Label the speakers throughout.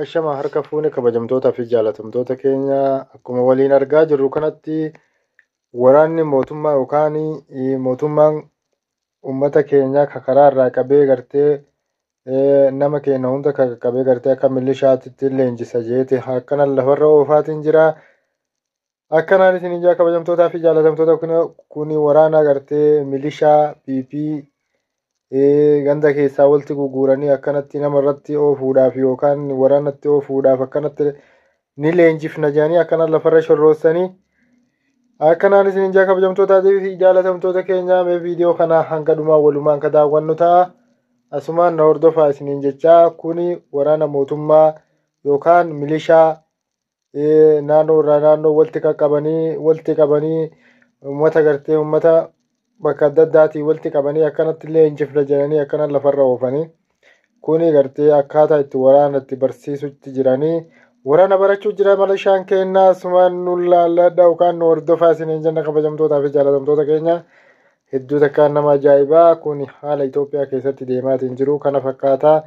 Speaker 1: Ashama harka fuune kabajamtootaa fi jaalatamtoota keenya akkuma waliin argaa jirru kanatti waraanni mootummaa yookaan mootummaan uummata keenyaa ka karaa irraa qabee gartee nama keenya hunda ka qabee gartee akka milishaatitti leenjisa jeete akkana lafarra oofaatiin jira. Akkanaan isin ijaa kabajamtootaa fi jaalatamtoota kun waraana gartee milishaa PP ganda keessaa walitti guguuranii akkanatti nama irratti oofuudhaaf yookaan waraanatti oofuudhaaf akkanatti ni leenjifna jedhanii akkana lafarra shorroossanii akkanaan isin ijaa kabajamtootaa fi jaalatamtoota keenya mee viidiyoo kana hanga dhumaa walumaan ka daawwannu ta'a. Asumaan na hordofaa isiniin jechaa kuni waraana mootummaa yookaan milishaa naannoo irraa naannoo walitti qaqqabanii walitti qabanii uummata gartee uummata bakka adda addaatii walitti qabanii akkanatti leenjifna jedhanii akkana lafarra oofanii kuni gartee akkaataa itti waraana itti barsiisutti jiranii waraana barachuu jira milishaan keenna asumaan nu laalladha yookaan nu hordofaa isiniin jenna kabajamtootaa fi jaalatamtoota keenya hedduu takkaan nama ajaa'ibaa kun haala Itoophiyaa keessatti deemaatiin jiru kana fakkaataa.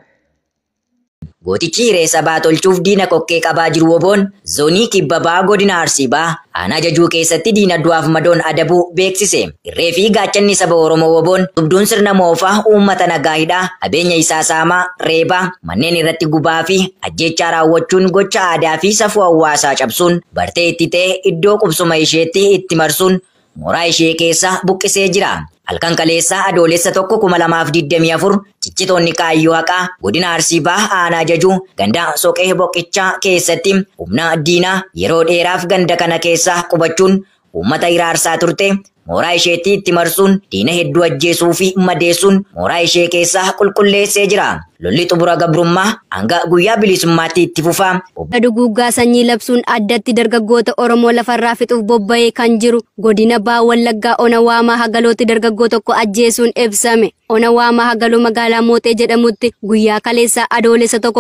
Speaker 2: Gootichi hiree sabaa tolchuuf diina kokkee qabaa jiru woboon zoonii kibba ba'aa godina Arsii ba'aa aanaa jajuu keessatti diina du'aaf madoon adabuu beeksise. Irree fi gaachanni saba Oromoo woboon dubduun sirna moofaa uummata nagaa hidhaa qabeenya isaa saamaa reebaa manneen irratti gubaa fi ajjeechaa raawwachuun gocha aadaa fi safuu hawaasaa cabsuun bartee itti ta'e iddoo qubsuma isheetti itti marsuun mooraa ishee keessa buqqisee jira. Halkan kaleessaa adoolessa 1, 2024 ciccitoonni kaayyoo haqaa godina Arsii Bahaa aanaa jajuu ganda soqee boqichaa keessatti humna diinaa yeroo dheeraaf ganda kana keessa qubachuun uummata hiraarsaa turte mooraa isheetti itti marsuun diina hedduu ajjeesuu fi madeessuun mooraa ishee keessaa qulqulleessee jira. Lolli xumura gabrummaa hanga guyyaa bilisummaatti itti fufaa.
Speaker 3: Duguuggaa sanyii labsuun addatti dargaggoota Oromoo lafarraa fixuuf bobba'ee kan jiru godina Baha Wallaggaa Ona Waamaa Hagalootti dargaggoo tokko ajjeesuun ibsame. Ona Waamaa Hagaloo magaalaa Mooxee jedhamutti guyyaa kaleessaa adoolessa 1,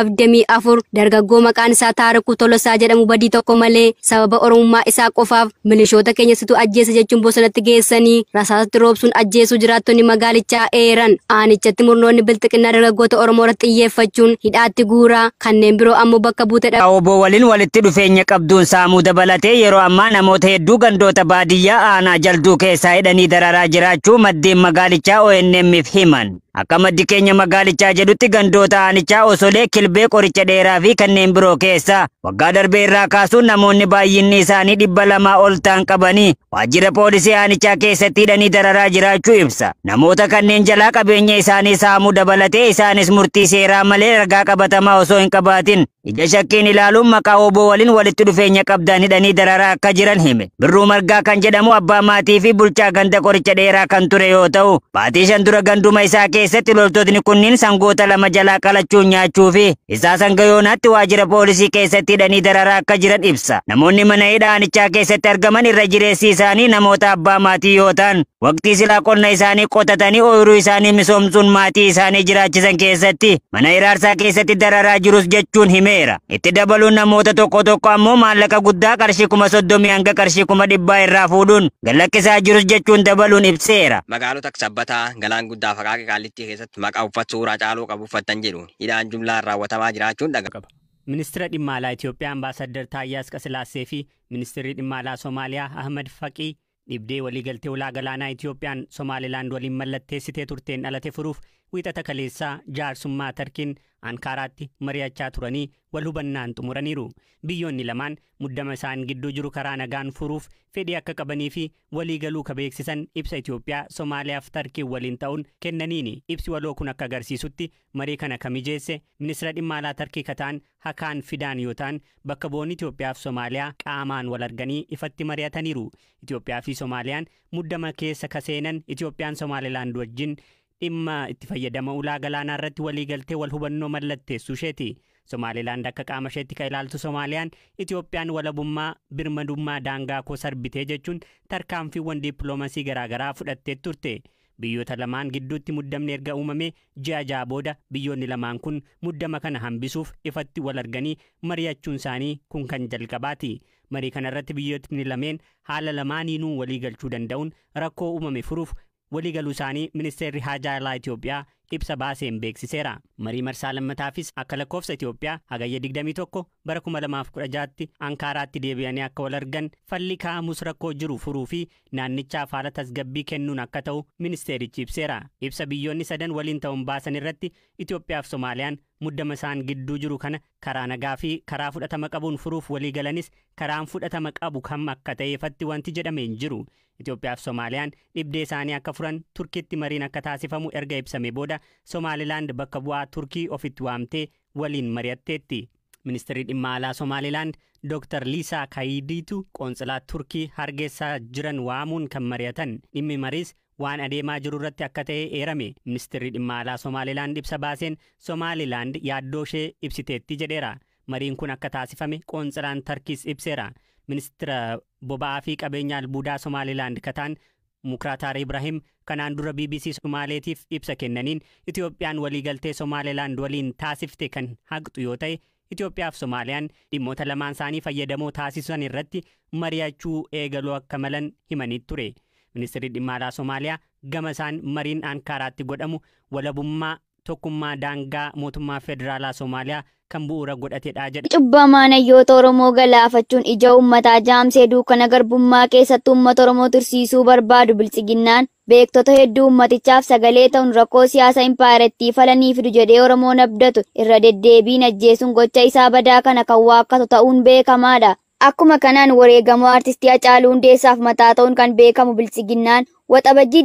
Speaker 3: 2024 dargaggoo maqaan isaa Taarikuu Tolosaa jedhamu badii tokko malee sababa Oromummaa isaa qofaaf milishoota keenya situ ajjeese jechuun bosonatti geessanii rasaasatti roobsuun ajjeesuu jiraattonni magaalichaa eeran. Aanichatti murnoonni bilxiqinnaa dargaggoota Oromoo irratti xiyyeeffachuun hidhaatti guuraa kanneen biroo ammoo bakka buutee
Speaker 4: Obbo waliin walitti dhufeenya qabduun saamuu dabalatee yeroo ammaa namoota hedduu gandoota baadiyyaa aanaa jalduu keessaa hidhanii dararaa jiraachuu maddeen magaalichaa ONM'if himan. Akka maddi keenya magaalichaa jedhutti gandoota aanichaa osolee kilbee qoricha dheeraa fi kanneen biroo keessa waggaa darbee irraa kaasuun namoonni baay'inni isaanii 200 ol ta'an qabanii waajjira poolisii aanichaa keessatti hidhanii dararaa jiraachuu ibsa. Namoota kanneen jalaa qabeenya isaanii saamuu dabalatee isaanis murtii seeraa malee ragaa qabatamaa osoo hin qabaatin ija shakkiin ilaaluun maqaa obbo waliin walitti dhufeenya qabdaan hidhanii dararaa akka jiran hime. Birruu Margaa kan jedhamu abbaa maatii fi bulchaa ganda qoricha dheeraa kan ture yoo ta'u baatii 5 dura ganduma isaa keessatti loltootni kunniin sangoota 2 jalaa qalachuun nyaachuu fi isaa sanga yoonaatti waajjira poolisii keessatti hidhanii dararaa akka jiran ibsa. Namoonni mana hidhaa aanichaa keessatti argaman irra jireessi isaanii namoota abbaa maatii yoo ta'an waqtii silaa qonna isaanii qotatanii ooyiruu isaanii misoomsuun maatii isaanii jiraachisan keessatti mana hiraarsaa keessatti dararaa jirus jechuun himeera. Itti dabaluun namoota tokko tokko ammoo maallaqa guddaa qarshii 30,000 hanga qarshii 100,000 irraa fuudhuun gallakkisaa jirus jechuun dabaluun ibseera.
Speaker 5: Magaalota Sabbataa, Galaan Guddaa fi Aqaaqii Qaallittii keessatti maqaa uffata suuraa caaluu qabu uffattan jedhuun hidhaan jumlaan raawwatamaa jiraachuun dhaga'ama.
Speaker 6: Ministeera dhimma alaa Itoophiyaa Ambaasaddar Taayyee Asqasillaasee fi Ministeerri dhimma alaa Somaaliyaa Ahmad Faqii dhibdee waliigaltee ulaa galaanaa Itoophiyaan Somaalilaand waliin mallatteessitee turteen dhalate furuuf wiixata kaleessaa jaarsummaa Tarkiin Ankaaraatti mari'achaa turanii wal hubannaan xumuraniiru. Biyyoonni lamaan muddama isaan gidduu jiru karaa nagaan furuuf fedhii akka qabanii fi waliigaluu ka beeksisan ibsa Itoophiyaa Somaaliyaaf Tarkiin waliin ta'uun kennaniini. Ibsi waloo kun akka agarsiisutti marii kana ka mijeesse ministeera dhimma alaa Tarkii kataan Hakaan Fidaan yoo ta'an bakka bu'oonni Itoophiyaa fi Somaaliyaa qaamaan wal arganii ifatti mari'ataniiru. Itoophiyaa fi Somaaliyaan muddama keessa ka seenan Itoophiyaan Somaalilaand wajjin dhimma itti fayyadama ulaa galaanaa irratti waliigaltee wal hubannoo mallatteessuu isheeti. Somaalilaand akka qaama isheetti kan ilaaltu Somaaliyaan Itoophiyaan walabummaa birmadummaa daangaa koo sarbitee jechuun tarkaanfiiwwan dippiloomasii garaagaraa fudhattee turte. Biyyoota lamaan gidduutti muddamni erga uumame ji'a 6 booda biyyoonni lamaan kun muddama kana hambisuuf ifatti wal arganii mari'achuun isaanii kun kan jalqabaati. Marii kanarratti biyyootni lameen haala lamaaniinuu walii galchuu danda'uun rakkoo uumame furuuf waliigaluu isaanii ministeerri haajaa alaa Itoophiyaa ibsa baaseen beeksiseera. Marii marsaa lammataafis akka lakkoofsa Itoophiyaa Hagayya 21 bara 2016tti Ankaaraatti deebi'anii akka wal argan falli kaa'amus rakkoo jiru furuu fi naannichaaf haala tasgabbii kennuun akka ta'u ministeerichi ibseera. Ibsa biyyoonni sadan waliin ta'uun baasan irratti Itoophiyaa fi Somaaliyaan muddama isaan gidduu jiru kana karaa nagaa fi karaa fudhatama qabuun furuuf walii galanis karaan fudhatama qabu kam akka ta'eefatti wanti jedhame hin jiru. Itoophiyaa fi Somaaliyaan dhibdee isaanii akka furan Turkiitti mariin akka taasifamu erga ibsame booda Somaalilaand bakka bu'aa Turkii ofitti waamtee waliin mari'atteetti. Ministeerri dhimma alaa Somaalilaand Dr. Liisaa Kayidiitu qoonsilaa Turkii Hargeysaa jiran waamuun kan mari'atan. Dhimmi mariis waan adeemaa jiru irratti akka ta'e eerame. Ministeerri dhimma alaa Somaalilaand ibsa baaseen Somaalilaand yaaddoo ishee ibsiteetti jedheera. Mariin kun akka taasifame qoonsilaan Tarkiis ibseera. Ministeera boba'aa fi qabeenya albuudaa Somaalilaand kataan Mukraataar Ibrahim kanaan dura BBC Somaaleetiif ibsa kennaniin Itoophiyaan waliigaltee Somaalilaand waliin taasifte kan haqxu yoo ta'e Itoophiyaa fi Somaaliyaan dhimmoota lamaan isaanii fayyadamoo taasisan irratti mari'achuu eegaluu akka malan himanii ture. Ministeerri dhimma alaa Somaaliyaa gama isaan mariin Ankaaraatti godhamu walabummaa tokkummaa daangaa mootummaa federaalaa Somaaliyaa kan bu'uura godhatedha jedha.
Speaker 7: Cubbamaan hayyoota Oromoo galaafachuun ija uummataa jaamsee dukkana garbummaa keessatti uummata Oromoo tursiisuu barbaadu biltsiginnaan beektota hedduu uummatichaaf sagalee ta'uun rakkoo siyaasa impaayirettii falanii fidu jedhee Oromoon abdatu irra deddeebiin ajjeesuun gocha isaa badaa kana kan waakkatu ta'uun beekamaadha. Akkuma kanaan wareegamoo artistii Hacaaluu Hundeessaaf mataa ta'uun kan beekamu biltsiginnaan Waxabajjii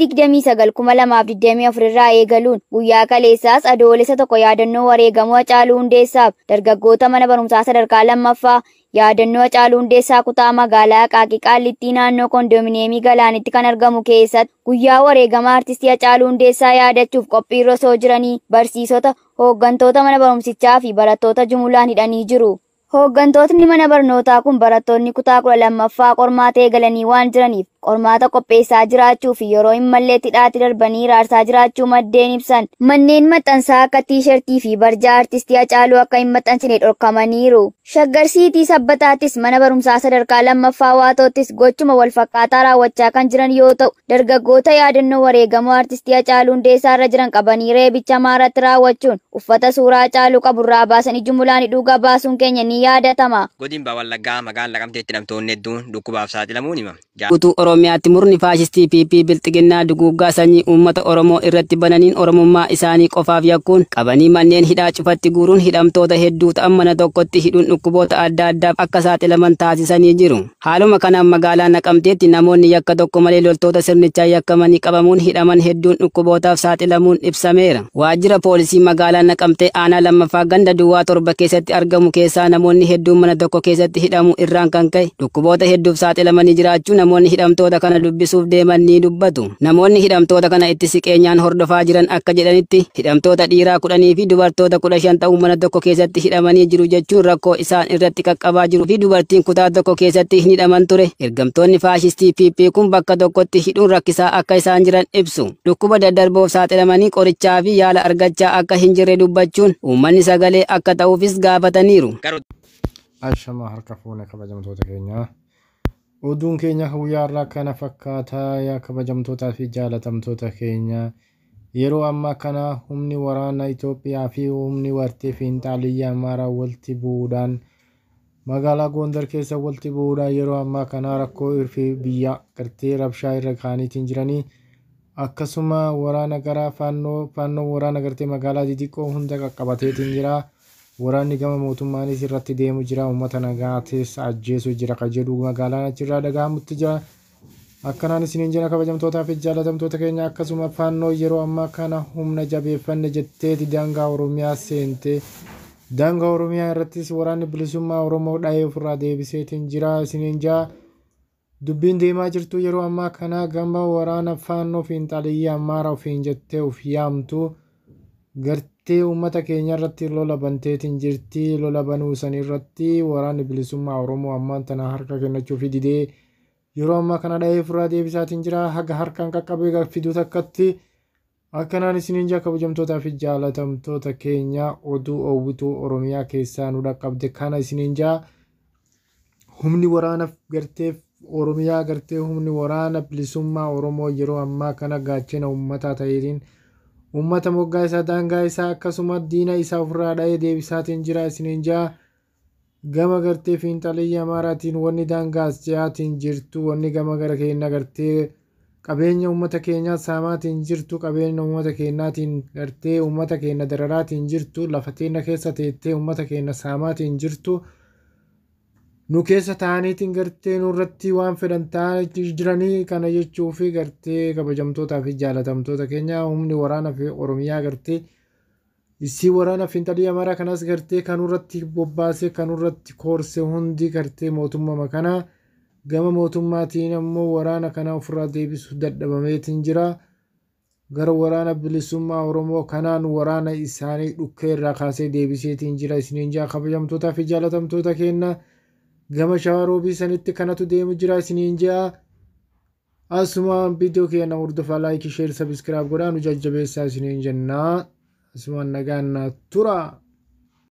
Speaker 7: 29,2024 irraa eegaluun guyyaa kaleessaas adoolessa tokko yaadannoo wareegamoo Hacaaluu Hundeessaaf dargaggoota mana barumsaa sadarkaa lammaffaa yaadannoo Hacaaluu Hundeessaa kutaa magaalaa Aqaaqii Qaallittii naannoo kondominiyeemii Galaanitti kan argamu keessatti guyyaa wareegama artistii Hacaaluu Hundeessaa yaadachuuf qophiirra osoo jiranii barsiisota, hooggantoota mana barumsichaa fi barattoota jumulaan hidhanii jiru. Hooggantootni mana barnootaa kun barattoonni kutaa 12ffaa qormaata eegalanii waan jiraniif qormaata qopheessaa jiraachuu fi yeroo hin malleetti hidhaatti darbanii raarsaa jiraachuu maddeen ibsan. Manneen maxxansaa akka tiishartii fi barjaa artistii Hacaaluu akka hin maxxansine dhorkamaniiru. Shaggar Siitii Sabbataattis mana barumsaa sadarkaa lammaffaa Waatoottis gochuma wal fakkaataa raawwachaa kan jiran yoo ta'u, dargaggoota yaadannoo wareegamoo artistii Hacaaluu Hundeessaa irra jiran qabanii reebicha maaratti raawwachuun uffata suuraa Hacaaluu qaburraa baasanii jumulaan hidhuu gabaasuun keenya ni yaadatama.
Speaker 5: Godin Baha Wallaggaa magaalaa Naqamteetti namtoonni hedduun dhukkubaaf saaxilamuun himama.
Speaker 8: Guutuu Oromiyaatti murni faashistii PP Bilxiginnaa duguuggaa sanyii uummata Oromoo irratti bananiin Oromummaa isaanii qofaaf yakkuun qabanii manneen hidhaa cufatti guuruun hidhamtoota hedduu ta'an mana tokkotti hidhuun dhukkuboota adda addaaf akka saaxilaman taasisanii jiru. Haaluma kanaan magaalaa Naqamteetti namoonni yakka tokko malee loltoota sirnichaa yakkamanii qabamuun hidhaman hedduun dhukkubootaaf saaxilamuun ibsameera. Waajjira poolisii magaalaa Naqamtee aanaa lammaffaa ganda duwwaa 7 keessatti argamu keessaa namoonni hedduun mana tokko keessatti hidhamu irraan kan ka'e dhukkuboota hedduuf saaxilamanii jiraachuu namoonni hidhamtoota kana dubbisuuf deeman ni dubbatu. Namoonni hidhamtoota kana itti siqeenyaan hordofaa jiran akka jedhanitti hidhamtoota dhiiraa 10 fi dubartoota 15 ta'uu mana tokko keessatti hidhamanii jiru jechuun rakkoo isaan irratti qaqqabaa jiru fi dubartiin kutaa tokko keessatti hin hidhaman ture. Ergamtoonni faashistii PP kun bakka tokkotti hidhuun rakkisaa akka isaan jiran ibsu. Dhukkuba daddarboof saaxilamanii qorichaa fi yaala argachaa akka hin jirre dubbachuun uummanni sagalee akka ta'uufis gaafataniiru.
Speaker 1: Ashama harka fuune kabajamtoota keenyaa. Oduun keenya guyyaa irraa kana fakkaataa yaa kabajamtootaa fi jaalatamtoota keenya. Yeroo ammaa kana humni waraana Itoophiyaa fi humni wartee fiinxaaliyyaa Amaaraa walitti bu'uudhaan magaalaa Gondar keessa walitti bu'uudhaan yeroo ammaa kana rakkoo fi biyya gartee rabshaa irra kaaniitiin jiranii akkasuma waraana gara faannoo waraana gartee magaalaa xixiqqoo hunda qaqqabateetiin jira. Waraanni gama mootummaanis irratti deemu jira. Uummata nagaatis ajjeesu jira kan jedhu magaalaan achirraa dhagahamutti jira. Akkanaan isiniin jira kabajamtootaa fi jaalatamtoota keenya akkasuma faannoo yeroo ammaa kana humna jabeeffanne jetteeti daangaa Oromiyaa seente. Daangaa Oromiyaa irrattis waraanni bilisummaa Oromoo dhahee ofirraa deebiseetiin jira isiniin jira. Dubbiin deemaa jirtu yeroo ammaa kana gama waraana faannoo fiinxaaliyyaa Amaaraa ofiin jettee of yaamtu gartee uummata keenya irratti lola banteetiin jirti. Lola banuu san irratti waraanni bilisummaa Oromoo ammaan tana harka kennachuuf didee yeroo ammaa kana dhahee ofirraa deebisaatiin jira. Haga harkaan qaqqabee fiduu takkatti akkanaan isiniin jira kabajamtootaa fi jaalatamtoota keenya oduu oowwituu Oromiyaa keessaa nu dhaqqabde kana isiniin jira. Humni waraana gartee Oromiyaa gartee humni waraana bilisummaa Oromoo yeroo ammaa kana gaachana uummataa ta'eetiin Uummata moggaa isaa, daangaa isaa, akkasuma diina isaa ofirraa dha'ee deebisaatiin jira isiniin jaa. Gama gartee fiinxaliyya Amaaraatiin wanni daangaa as ce'aatiin jirtu, wanni gama gara keenya gartee qabeenya uummata keenyaa saamaatiin jirtu, qabeenya uummata keenyaatiin gartee uummata keenya dararaatiin jirtu, lafa teenya keessa teettee uummata keenya saamaatiin jirtu, nu keessa ta'aniitiin gartee nurratti waan fedhan ta'aa jiranii. Kana jechuu fi gartee kabajamtootaa fi jaalatamtoota keenya, humni waraana fi Oromiyaa gartee isii waraana fiinxalii Amaaraa kanas gartee kanurratti bobbaasee kanurratti koorse hundi gartee mootummaa kana. Gama mootummaatiin ammoo waraana kana ofirraa deebisuu dadhabameetiin jira. Gara waraana bilisummaa Oromoo kanaan waraana isaanii dhukkee irraa kaasee deebiseetiin jira isiniin jaa. Kabajamtootaa fi jaalatamtoota keenya, gama Shawaroobii sanitti kanatu deemu jira isiniin jaa. Asumaan viidiyoo keenya hordofaa, like, share, subscribe godhaa nu jajjabeessaa isiniin jennaa. Asumaan nagaan naa tura.